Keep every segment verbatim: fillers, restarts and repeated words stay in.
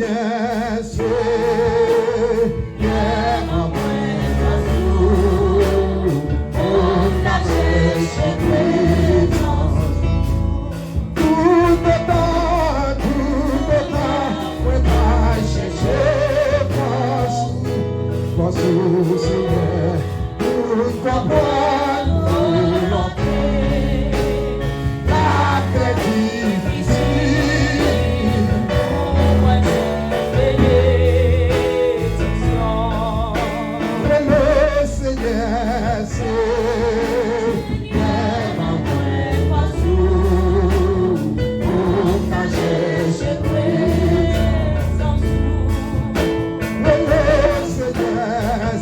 Senyè, ban mwen fòs pou m ka chèche prezans ou. Toutotan, toutotan, mwen pral chèche fòs ou, fòs ou, Senyè. Pou m konprann volonte, la trè difisil pou mwen jwenn benediksyon. Rele Senyè, Senyè, ban mwen fòs ou, pou m ka chèche prezans ou. Rele Senyè,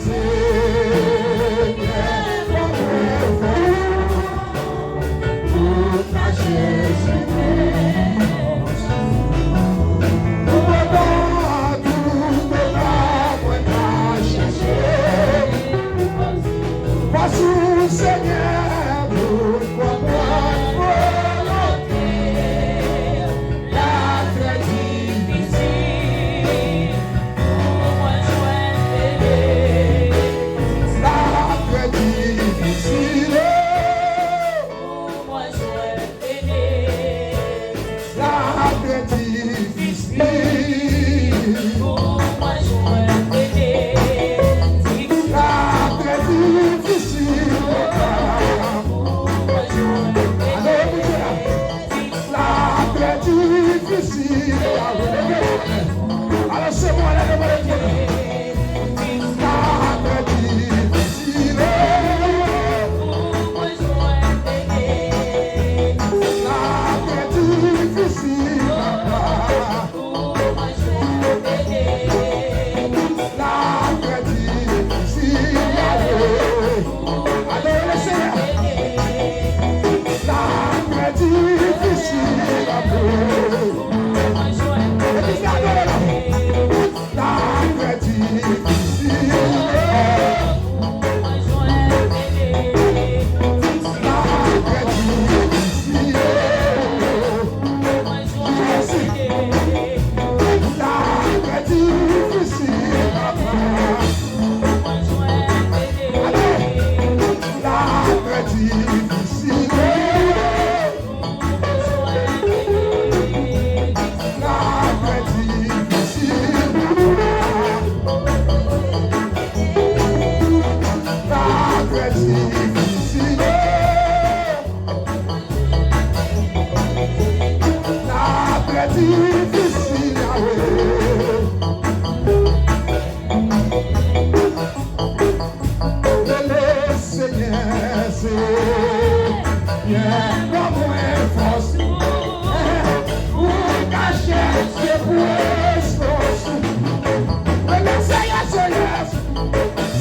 Senyè, ban mwen fòs pou m ka chèche prezans ou. Toutotan, toutotan, mwen ka chèche fòs ou, Senyè, pou m konprann volonte w. La trè difisil pou mwen jwenn benediksyon. La trè difisil pou mwen jwenn benediksyon. La trè difisil pou mwen jwenn benediksyon. La trè difisil pou mwen jwenn benediksyon. Alò, ekoute la. La trè difisil. Alò, se mwen la, leve men. La trè difisil. La trè difisil, papa. La trè difisil, ale. Adore le Senyè. La trè difisil, adore. Legliz la, adore la. La trè difisil. La trè difisil. Jezi. La trè difisil, papa. Ale. La trè difisil. La trè difisil, papa. La trè difisil. La trè difisil, Yawe. Rele Senyè, Senyè, ban mwen fòs pou m ka chèche prezans ou. Rele Senyè, Senyè,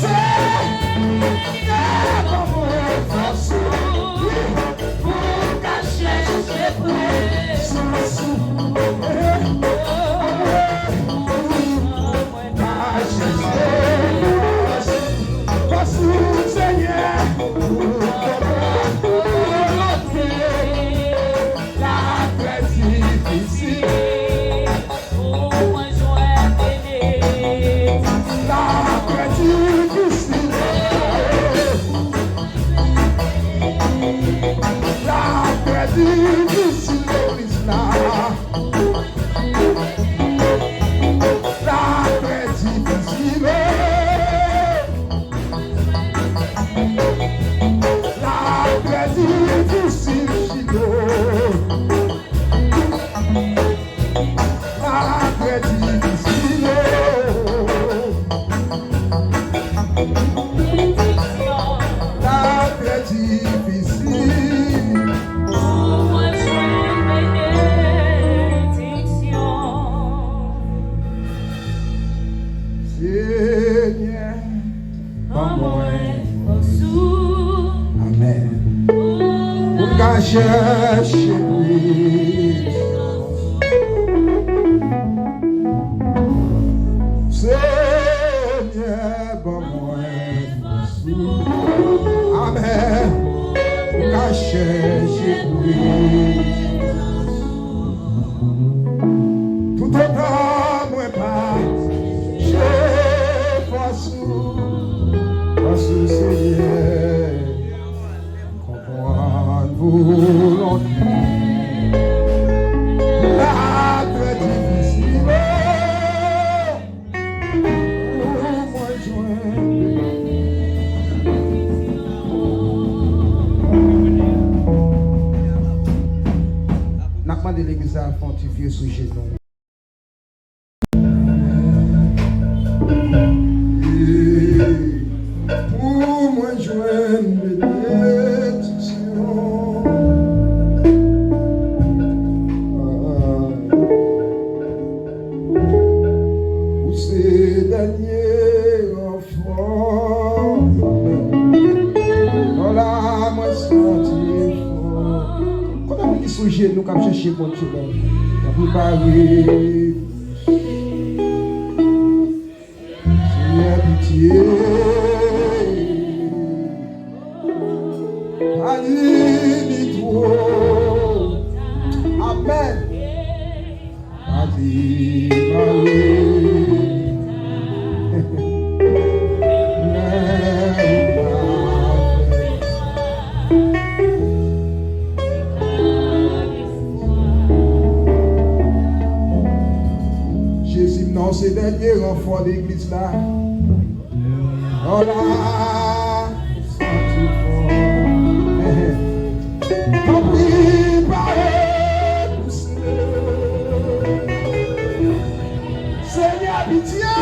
Senyè, ban mwen fòs ou. Pou m ka chèche prezans ou. Fòs ou, Senyè, pou konprann volonte la trè difisil. La trè difisil. La trè difisil, legliz la. La trè difisil. La trè difisil, Chilo. La trè difisil. La trè difisil. Pou mwen jwenn benediksyon. Senyè, ban mwen fòs ou. Amèn. Pou m ka chèche prezans ou. Senyè, ban mwen fòs ou. Amèn. Pou m ka chèche prezans ou. Toutotan mwen Legliz la, fè yon ti vire sou jenou. Pou mwen jwenn benediksyon. Ou se dènye ranfò. Lò la, mwen santi fò. Konbyen moun ki sou jenou k ap chèche Bondye la? K ap prepare. Senyè, pitye. Pa di li twò. Amèn. Pa di mare. Jezi m nan se dènye ranfò legliz la. Lò la, santi fò. Tanpri, pare pou se. Senyè, pitye!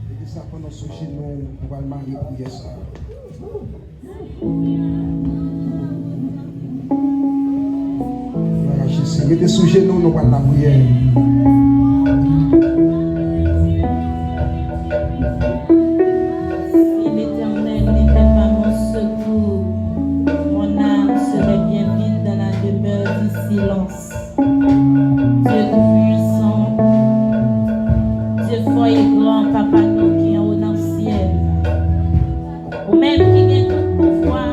Legliz la, pandan sou jenou, nou pral marye priyè sa. Glwa a Jezi. Rete sou jenou, nou pral lapriyè. Si l'Éternel n'était pas mon secours, mon âme serait bien vite dans la demeure du silence. Dieu tout-puissant, Dieu fort et grand, Papa nou ki anwo nan syèl. Ou menm ki gen tout pouvwa,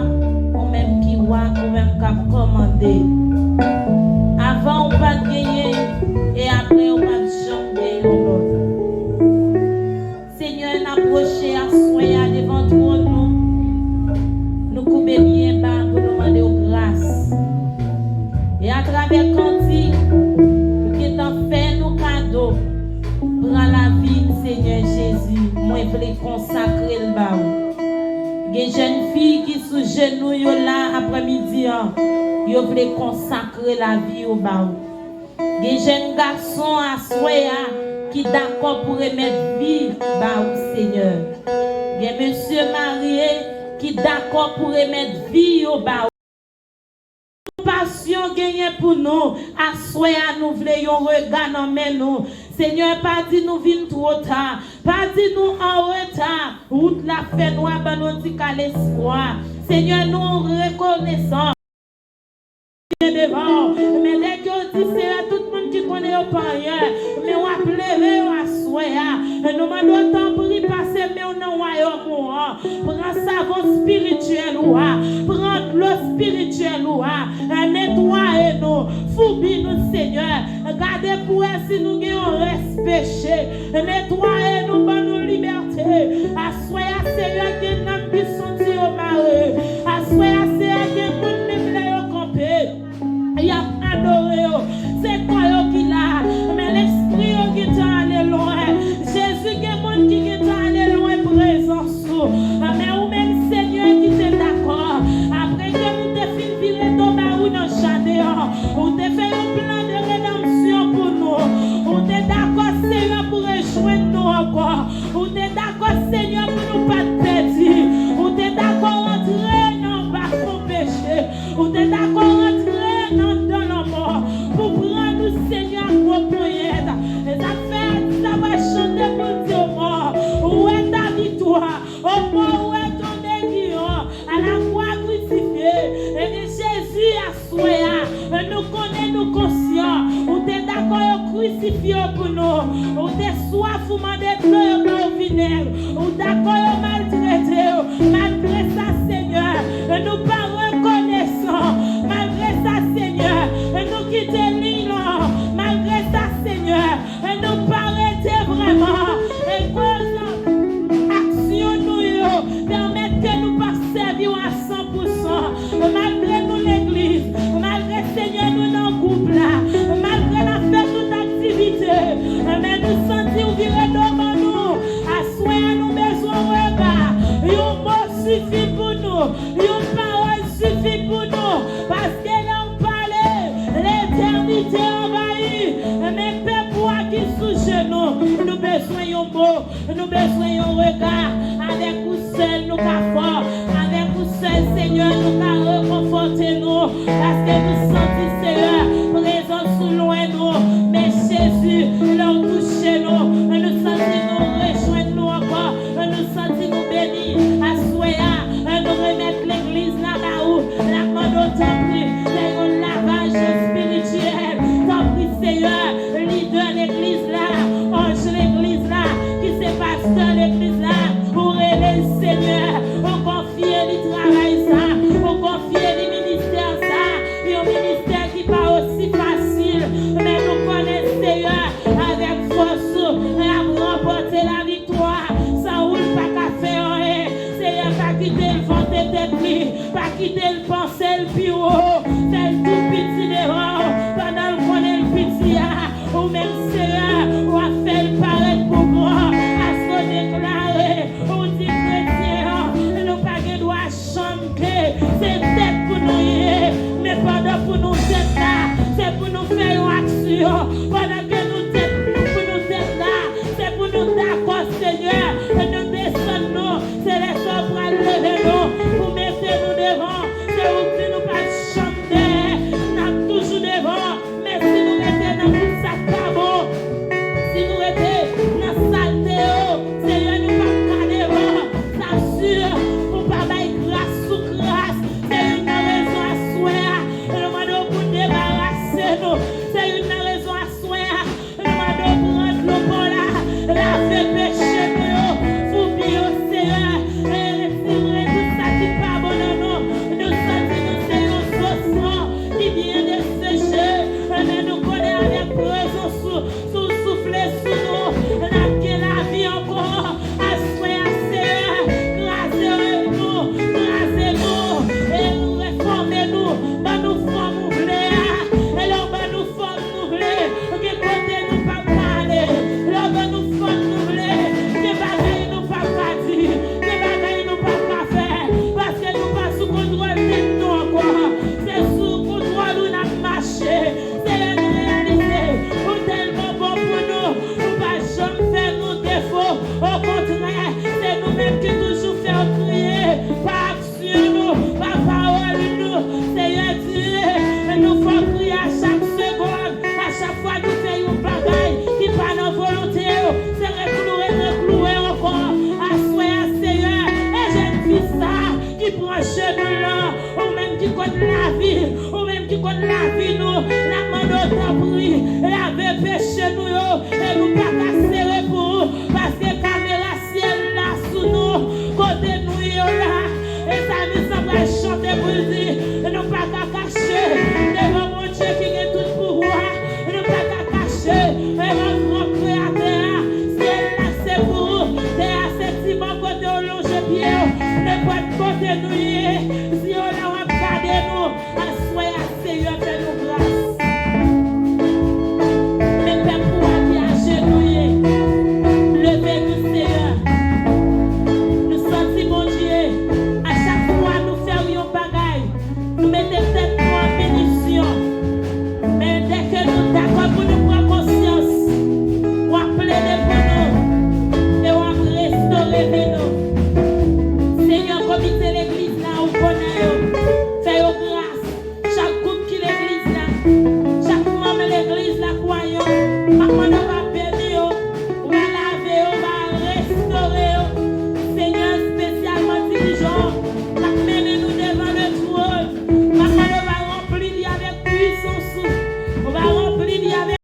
ou menm ki wa, ou menm k ap kòmande. Avan ou pa t genyen, e apre ou p ap janm gen yon lòt. Senyè, n apwoche aswè a devan twòn ou. Nou koube byen ba pou nou mande w gras. E atravè kantik, ou gentan fè nou kado. Pran lavi m, Senyè Jezi, mwen vle konsakre l ba ou. Gen jèn fi ki sou jenou yo la aprèmidi an, yo vle konsakre lavi yo ba ou. Gen jèn gason aswè a ki dakò pou remèt vi ba ou, Senyè. Gen mesye marye ki dakò pou remèt vi yo ba ou. Konpasyon genyen pou nou, aswè a nou vle yon rega nan men nou. Senyè, pa di nou vin twò ta, pa di nou an reta. Wout la fè nwa, ban nou ti kal espwa. Senyè, nou rekonesan. Devan w. Men lè ke w di, Senyè, tout moun ki konnen yo pa anyen, men w ap leve yo aswè a. Nou mande w, tanpri, pase men w nan wayòm ou an. Pran savon espirityèl ou a. Pran dlo espirityèl ou a. Netwaye nou. Foubi nou, Senyè. Gade pou wè si nou gen yon rès peche. Netwaye nou, ban nou libète. Aswè a, Senyè, gen nanm ki santi yo mare. Aswè a, Senyè, gen moun menm lè yo kanpe, y ap adore yo. Se kò yo ki la, men lespri yo gentan ale lwen. Jezi, gen moun ki gentan ale lwen prezans ou. Men ou menm, Senyè, ki te dakò, apre ke nou te fin vire do ba ou nan jaden an, ou te fè yon plan de redanmsyon pou nou. Ou te dakò, Senyè, pou rejwenn nou ankò. Ou te dakò, Senyè, pou nou pa t pèdi. Ou te dakò rantre nan bafon peche. Ou te dakò rantre nan dan lanmò pou pran nou, Senyè, ak gwo ponyèt. E sa k fè sa va chante pou l di, o mò, ou wè ta viktwa. O mò, ou wè ton aiguillon. À la croix crucifié. Ebyen, Jezi, aswè a, nou konnen, nou konsyan, ou te dakò yo krisifye yo pou nou. Ou te swaf, ou mande dlo, yo ba w vin nèg. Ou dakò yo maltrete yo. Malgre sa, Senyè, nou pa rekonesan. Malgre sa, Senyè, nou kite liy lan. mo. Nou bezwen yon rega. Avèk ou sèl nou ka fò. Avèk ou sèl, Senyè, nou ka rekonfòte nou. Paske nou santi, Senyè, prezans ou lwen nou. Men Jezi, lè w touche nou, nou santi nou rejwenn nou ankò. Nou santi nou beni. Aswè a, nou remèt legliz la ba ou. N ap mande w, tanpri, fè yon lavaj espirityèl. Tanpri, Senyè, lidè legliz la, anj legliz la, ki se pastè legliz la, ou rele l, Senyè, ou konfye li travay sa, ou konfye li ministè sa, yon ministè ki pa osi fasil, men nou konnen, Senyè, avèk fòs ou, n ap ranpòte laviktwa. San ou, l pa ka fè anyen. Senyè, pa kite l vante tèt li, pa kite l panse l pi wo. Fè l tou piti devan w, pandan l konnen l piti a. Ou menm, Senyè, w ap fè l parèt pou gran. Paske w deklare, ou di kretyen an, nou pa gen dwa chanm ke se tèt pou nou ye, men pandan pou nou tèt la, se pou nou fè yon aksyon. Pandan ke nou tèt, pou nou tèt la, se pou nou dakò, Senyè, e nou desann nou. Se lè sa w pral leve nou pou mete nou devan. Se ou k di nou p ap janm dèyè, n ap toujou devan. Men si nou rete nan tout sa k pa bon, si nou rete nan salte yo, Senyè, nou p ap ka devan. Sa si, ou pa bay gras sou gras. Se youn nan rezon aswè a, nou mande w pou debarase nou. Se youn nan rezon aswè a, nou mande w pran dlo pa w la, lave peche nou yo, foubi yo, Senyè, e retire tout sa ki pa bon nan nou. Nou santi nou se yon zo san ki byen deseche, men nou konnen avèk prezans ou, si w soufle sou nou, n ap gen lavi ankò. Aswè a, Senyè, kraze nou, kraze nou, e refòme nou, ban nou fòm ou vle a. E lè w ban nou fòm nou vle, gen kote nou p ap ka ale. Lè w ban nou fòm nou vle, gen bagay nou p ap ka di, gen bagay nou p ap ka fè, paske nou pa sou kontwòl tèt nou ankò. Se sou kontwòl ou n ap mache. Senyè, nou reyalize ou tèlman bon pou nou, ou pa janm fè nou defo. Okontrè, se nou menm ki toujou fè w kriye pa aksyon nou, pa pawòl nou. Senyè, di nou fè w kriye a chak segonn, a chak fwa nou fè yon bagay ki pa nan volonte w. Se rekloure, rekloure ankò. Aswè a, Senyè, e jèn fi sa ki pran jenou l lan, ou menm ki konn lavi, ou menm ki konn lavi nou, n ap mande w tanpri, lave peche nou yo, e nou pa ka